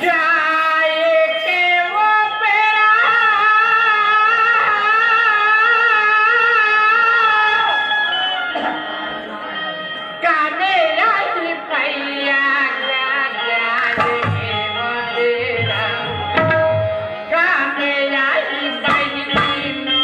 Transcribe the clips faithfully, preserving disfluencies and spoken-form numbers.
जाए के वो बेरा कामे आई भैया, जाए के वो बेरा कामे आई बहिनी।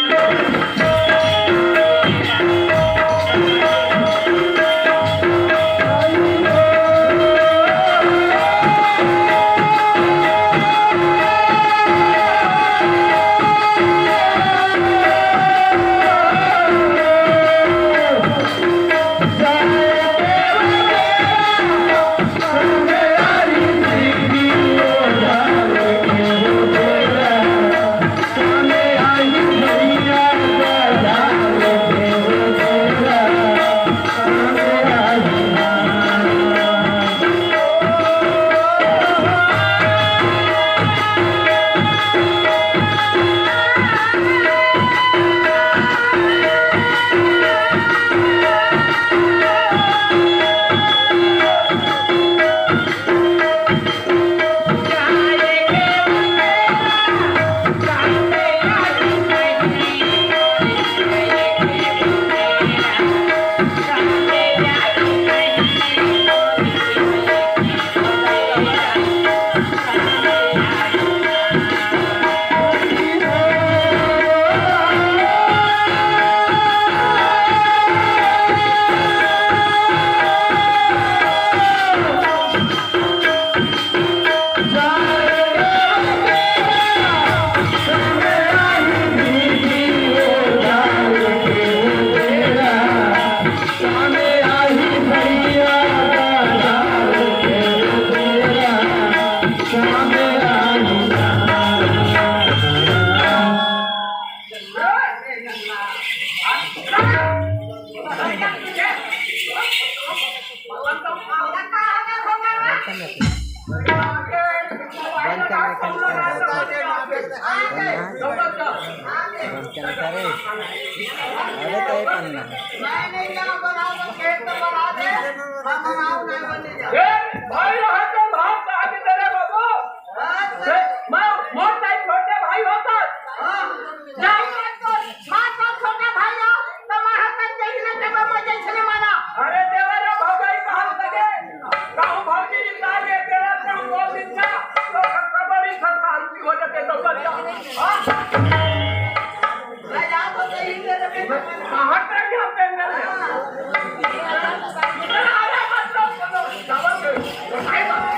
अरे तो ये पन्ना। ए, भाई, यहाँ का भाव कहाँ के दे रहे बाबू? ए, मैं, मोर टाइप छोटे भाई होता। जा। मार तो छोटा भाई हो, तो मार तक जैसे के मैं जैसे माना। अरे देवा रे, भौजाई कहाँ लगे? कहूँ भौजी निकाल के तेरा काम बोल दिन का, तो खतरा बड़ी सरकार की हो जाते तो बच्चा। हाँ? कहाँ पे क्या पेंगल है? अरे मतलब, चलो, चलो, चलो।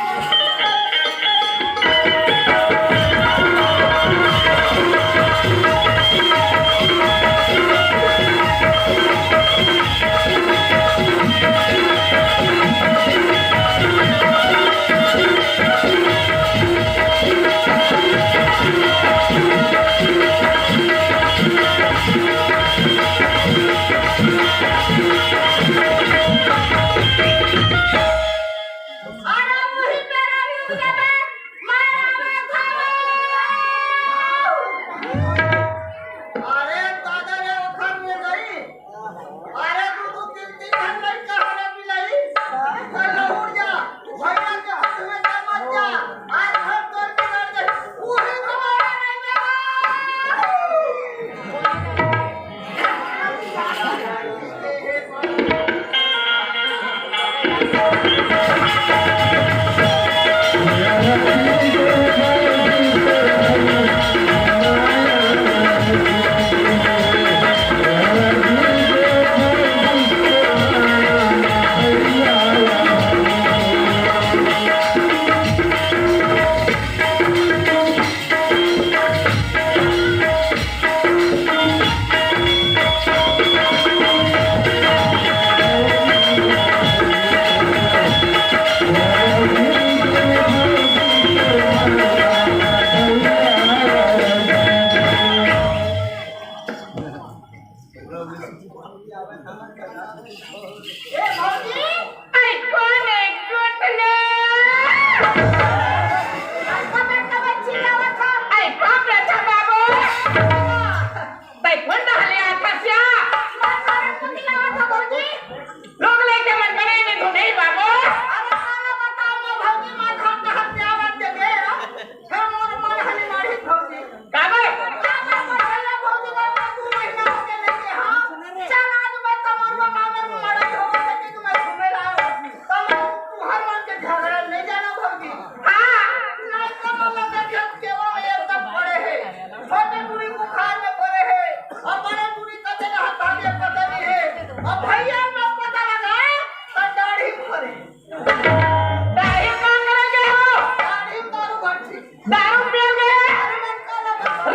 दारू पियोगे?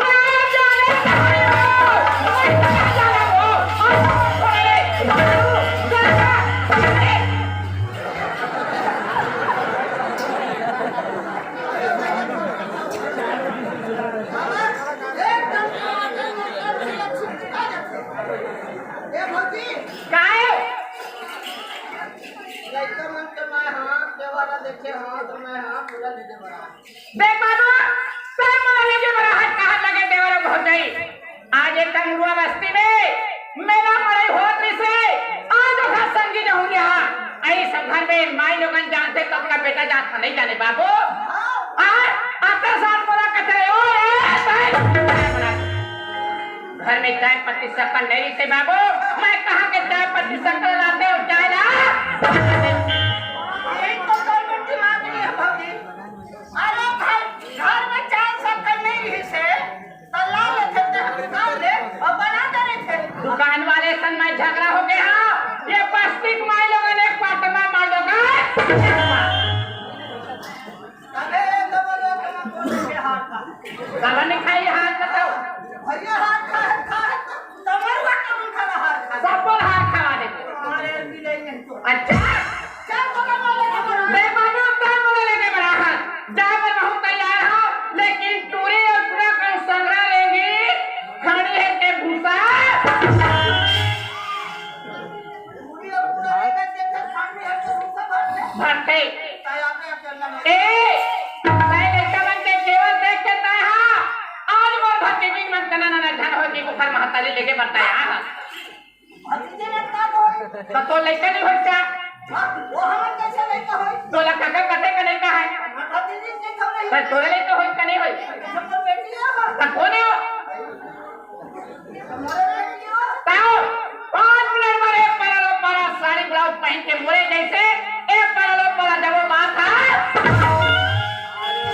राम जाने कहाँ हो? कहाँ जाने हो? अरे, दारू, गांजा, अरे। ए भौजी, काय? लइका मन के मैं हाथ देवाला देखे हाथ, मैं हाथ पूरा दे दे बड़ा। देख बाबू, तैं मोला लेगे बर आहत, कहाँ लगे देवर भौजाई। आज एक अंगुआ बस्ती में मेला मड़ई होत रिहिसे, आज ओखर संगी जहूँ रिहा। अई सब घर में माई लोगन जानथे त अपना बेटा जात नहीं जाने बाबू। आ, आते साथ बोला कहते, "ओ, ए, भाई, घर में चाय पत्ती शक्कर नहीं रिहिसे बाबू, मैं कहाँ के चाय पत्ती शक्कर लाते हो, चाय ला?" एक तो कोई दिमाग नहीं है भौजी। अरे घर, घर में चाय शक्कर नहीं रिहिसे, त ला लेथे ते हम दुकान ले अउ बना दे रहे थे। दुकान वाले संग मैं झगड़ा हो गया। ये बस्ती के माई लोगन एक पाट में मार लोगन। अबे, ये तो बोलो कि मैं कौन से हाथ का? साला नहीं खाई हाथ बताओ। भैया हाथ खा, खा, तमरुआ के मुंह खा हाथ खा। सब बोल हाथ खा दे। अरे, मिले नहीं तो। अच्छा? चल, तो मैं बोले ना, बोलो। मैं बाबू, तब बोले लेके बड़ा हाथ। जा, मैं बहुत तैयार हूँ, लेकिन टूरी और पूरा कल संगरा लेंगी, खड़ी है के भूसा। टूरी और पूरा लेकर के फिर खड़ी है के भूसा भरते। भरते। तैयार में अकेला नहीं। ए, मैं लड़का बन के केवल देख के तय हा, आज मोर भतीजी मन तना ना धन हो जी, बुखार महतारी लेके बरता यार। भतीजे में का होई? त तोर लइका नहीं होई का? हाँ, वो हमर कैसे लइका होई? तोला काका कते का लइका है? भतीजी के तो नहीं। त तोरे लइका होई का नहीं होई? हमर बेटी है। त कोन है? हमरे बेटी है। ताओ, पाँच मिनट में एक पारा लो पारा साड़ी ब्लाउज पहन के मोरे जैसे एक पारा लो पारा जब वो बात है।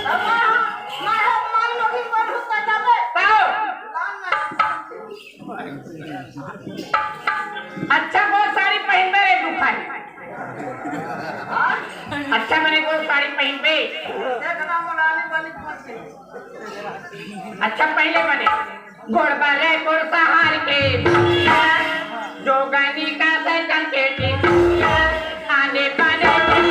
मैं, मैं, मैं लोग ही बनू का जावे। ताओ। अच्छा, वो साड़ी पहनबे रे दुखाई। अच्छा, मैंने वो साड़ी पहनबे। अच्छा, पहले मैंने गोड़ वाले गोड़ सहार के जोगानी का सैकन के टिकुलिया, आने पाने के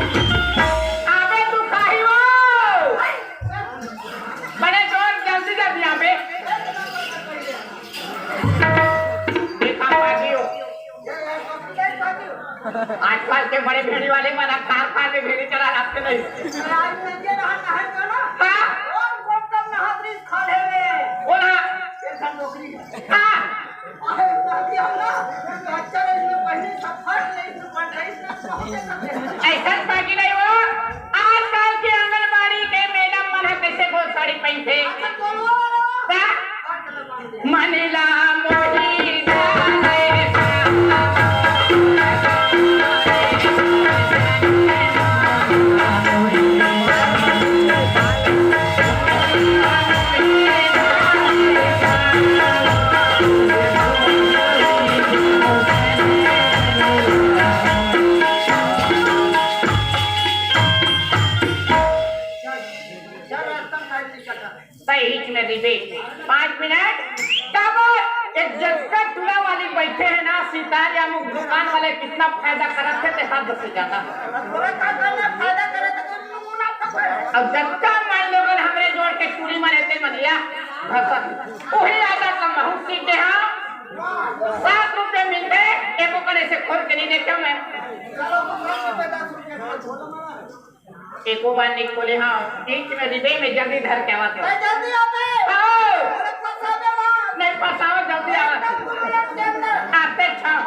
अबे तू खाही हो। बड़े जोर जल्दी जल्दी अबे। देखा पागी हो। आजकल के बड़े भेड़ी वाले मन खार खार में भेड़ी चला रखते नहीं। हाँ? बोला। हाँ। अइसन बाकी नहीं हो। आजकल के आंगनबाड़ी के मैडम मन ह कइसे गोल साड़ी पहिनथे? का? मनीला मोही सही में रिबे। पाँच मिनट। तब एक जतका टूरा वाली बैठे हे ना, सितार या मुख दुकान वाले कितना फायदा करत हे, ते हद से ज्यादा। अब जतका माई लोगन हमरे जोड़ के टूरी मन हे, ते मन या भसत। वही आदत हम बहुत सीखे हैं। सात रुपये मिलते, एको कने से खोल के नहीं देखे मैं। एको बार नहीं खोले, हाँ, बीच में रिबे में जल्दी धर के आवा। जल्दी आवे। आओ। अरे फंसावे ना। नहीं फंसाओ, जल्दी आवा। एकदम दो मिनट के अंदर। आते छाओ।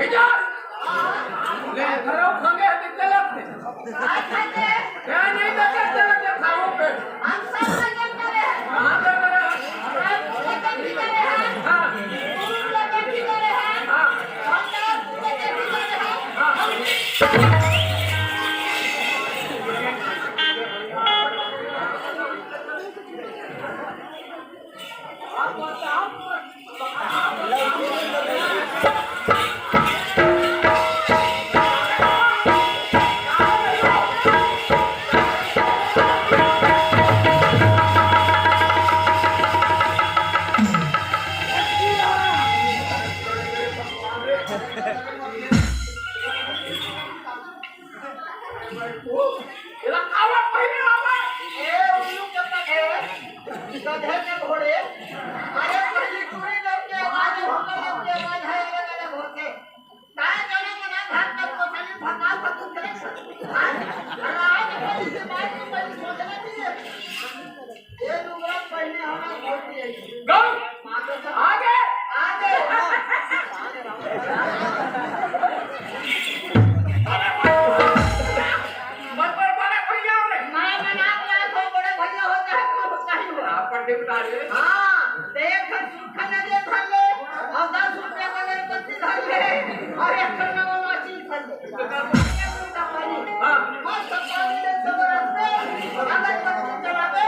इधर। ले, घरों खंगे हते चलत थे। क्या नहीं बचे चलत थे खाओ पे। हम सब लगे करे हैं। कहाँ पे करे? हम सब लगे करे हैं। हाँ। हम सब लगे करे हैं। हाँ। एला काबर पहिरे हवय? ए उल्लू के पठे, गधे के घोड़े। अरे पहली टूरी लड़के आवाज, होकर लड़के आवाज है, अलग अलग होते। काय जाने मना भाग कर कोठली भगा भगू करे। हाँ? अरे आज पहली से बात को पहली सोचना चाहिए। ये लुगड़ा पहने हमारा बहुत ही है। गौ, आगे। आगे। अरे, मत पर बड़े भैया हो रे। मैं मना के आया था, बड़े भैया हो जाए, तो होता ही हो। आप पंडित बता रहे। हाँ, देख, सूखा न दे भर ले, और दस रुपया का अगरबत्ती धर ले, और एक ठंडा वाला चीज धर ले। हाँ। मस्त पानी ले, सब रस्ते, अगरबत्ती जलावे,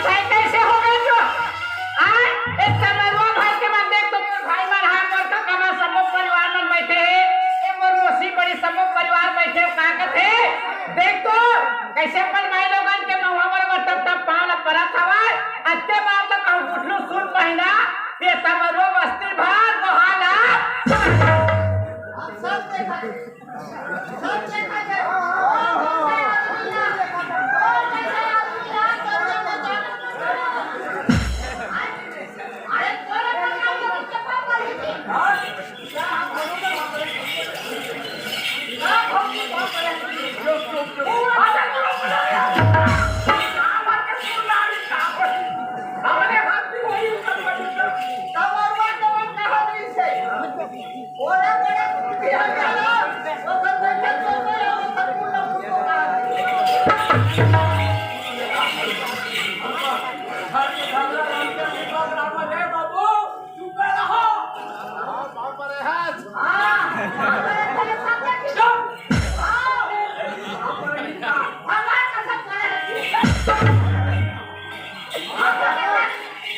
तैं कइसे हो गे जो? आय, ए तमरुआ भर के मन देख तो मोर भाई मन हा, मोर कका मन सबो परिवार मन बइठे हे। ए मोर मौसी बड़ी सबो परिवार बइठे हे, का कथे? देख तो, कइसे अपन माई लोगन के महुआ बरोबर टप टप पाँव ल परत हवय। अत्ते बार त कहूँ उठलू सुन पहिना, ए तमरुआ बस्ती भर गोहाला।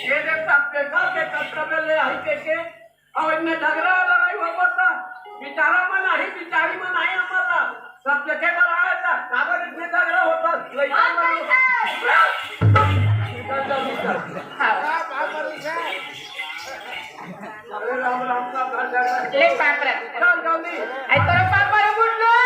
ये देख, सबके घर के कर्तव्य ले आई के, के अउ इतने झगड़ा लड़ाई हो पड़ता, बिचारा मन आही, बिचारी मन आही, हमर ला सब देखे बर आए ता, काबर इतने झगड़ा होता, लइका मन। अरे राम राम का घर झगड़ा। ले पापड़। चल जल्दी। आई तोरा पापड़ बुल्लो।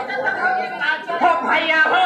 हो भैया हो,